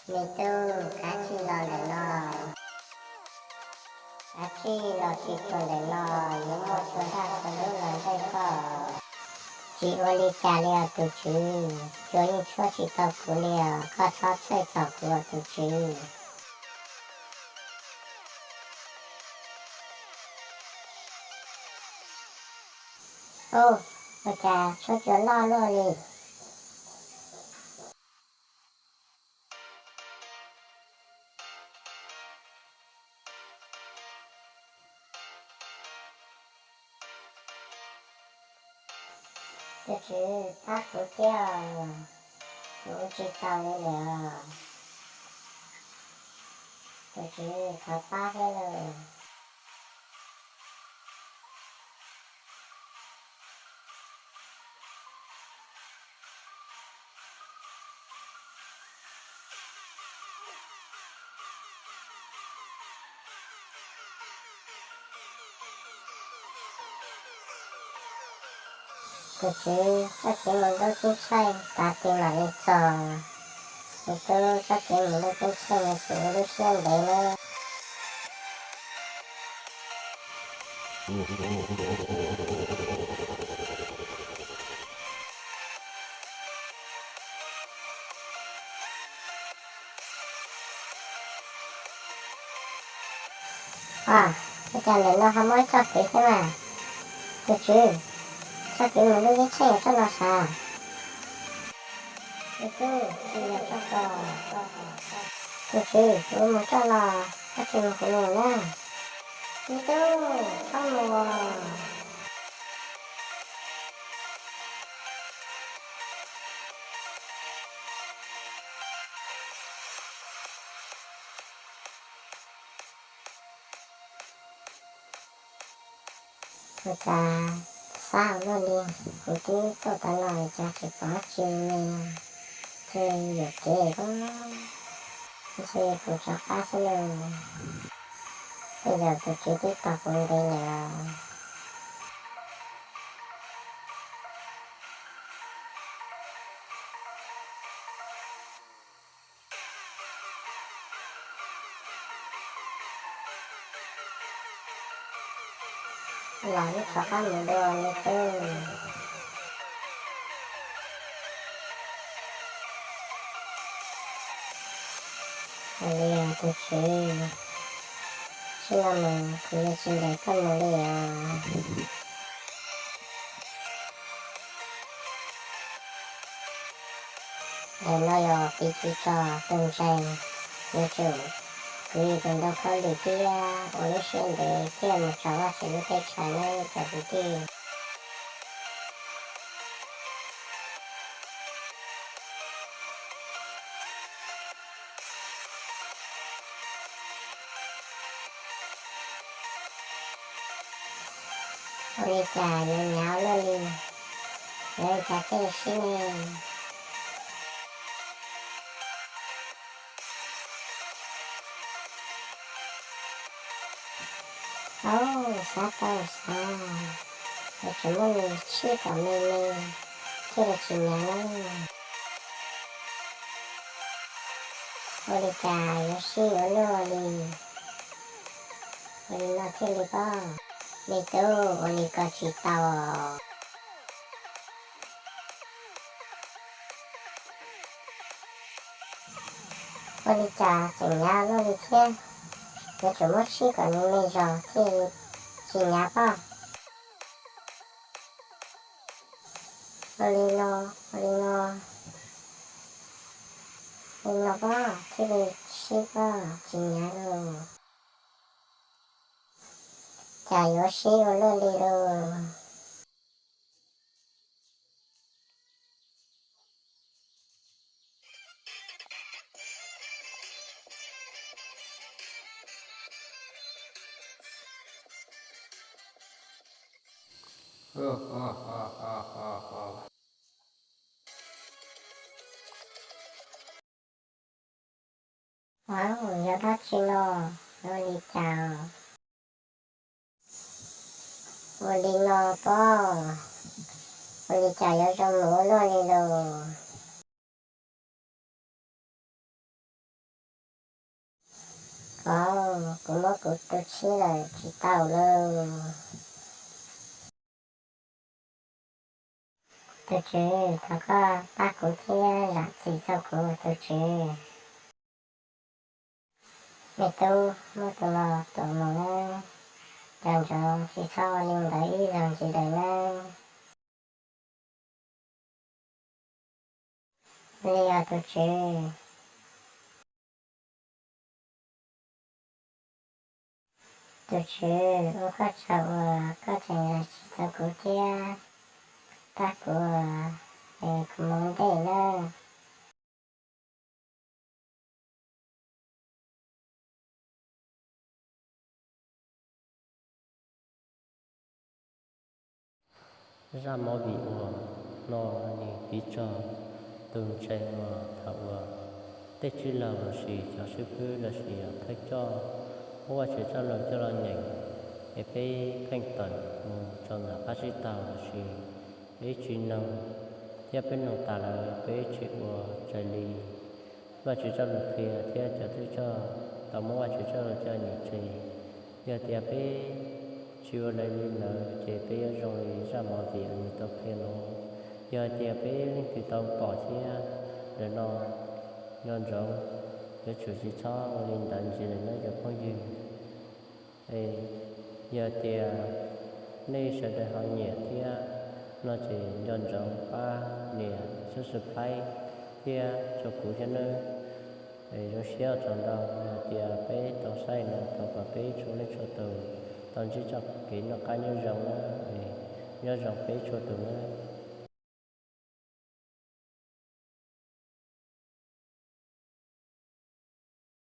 Me tub, kav tsij los ntawm no. Kav tsij los tsis tshua ntawm no, yuav muaj tshua daj tshua dub los ntsawj koj. Tsis ua li cas li os tus tswv, tsuas yeej tshuab tsis tau kuv li os, koj txhob txhawj txog kuv os tus tswv. Ub, ua cas tshuab cua loj luaj li. Tus tswv pab kuv thiab, kuv ua tsis tau li lawm. Tus tswv thov pab thiab lauj. Tus tswv, txoj kev mus ntuj ceeb tsheej tav twg mam li txog? Tus tub, txoj kev mus ntuj ceeb tsheej yuav tsum ua lub siab ntev nawb. Ua, ua cas ntawm no ho muaj ib txoj kev thiab mas? Tus tswv, txoj kev mus ntuj ceeb tsheej yog txoj no sav. Me tub, tsis yog txoj ko. Tus tswv, kuv mus txoj no, koj tsis mus kuv mus na. Me tub, txhob mus. Ua cas xav ua luaj li, kuv twb tuaj tas los cas tsis pom dab tsi li, ntshe yuam kev pob, ntshe kuv rov qab xwb lauj. Tej zaum tus tswv twb tos kuv ntev lawm. Los wb rov qab mus dua me tub. Ua li os tus tswv, tsis no mus kuv yuav tsis nrog koj mus li os. Ntawm no yog tiv tsis tso tus ntseeg, yuav tsum kwv tus ntoo khaub lig thiab ua lub siab ntev thiaj mus txog Vajtswv lub teb chaws nawb cov kwv tij. Ua li cas yuav hnyav luaj li, yuav ua cas thiaj li sib ne? Au, xav tau xav, yuav tsum muab nws sib kom me me thiaj li tsis hnyav na. Ua li cas yuav sib yuav luaj li, ua li no thiaj li pob. Me tub, ua li ko tsis tau. Ua li cas tseem hnyav luaj li thiab, yuav tsum muab sib kom me me zog thiaj tsis hnyav pob. Ua li no, ua li no, li no pob thiaj li sib pob tsis hnyav lauj. Cas yuav sib ua luaj li lauj. Au, yog dab tsi no, ua li cas? Ua li no pob, ua li cas yuav zoo mus ua luaj li lauj? Au, kuv muab kuv tus tshib lawm tsis tau lauj. Tus tswv, thov koj pab kuv thiab zam txim rau kuv tus tswv. Me tub, muab tus no tuav mus nawb, nco ntsoov tsis txhob ua li ntawd ib zaug ntxiv lawm nawb. Li os tus tswv. Tus tswv, ua koj tsaug uas koj tseem zam txim rau kuv thiab pab kuv, es kuv mus ua ntej nawb. Zaj movie uas no nws piv txog tus ntseeg uas thaum uas tej tij laug lossis cov xib fwb lossis yog thawj coj muab Vajtswv txoj lus coj los nyeem, es peb pheej tawm mus rau ntawm qab tsib taug lossis peb tsis noog, thiab peb noog tas lawm peb tsis ua raws li Vajtswv txoj lus qhia thiab cov thawj coj tau muab Vajtswv txoj lus coj nyeem tseg. Yog tias peb tsis ua raws li lawv ces peb yuav zoo li zaj movie uas nws tau qhia no. Yog tias peb leej twg tau pom thiab ntawm no, nco ntsoov yuav tsum tsis txhob ua li ntawd ntxiv lawm nawb cov phooj ywg. Es yog tias nej sawv daws ho nyiam thiab no ces nco ntsoov pab nias subscribe thiab rau kuv thiab nawb. Es zoo siab ua tsaug ntau, yog tias peb tau saib no thov kom peb txhua leej txhua tus tau ntsib txoj kev noj qab nyob zoo nawb. Nyob zoo peb txhua tus nawb.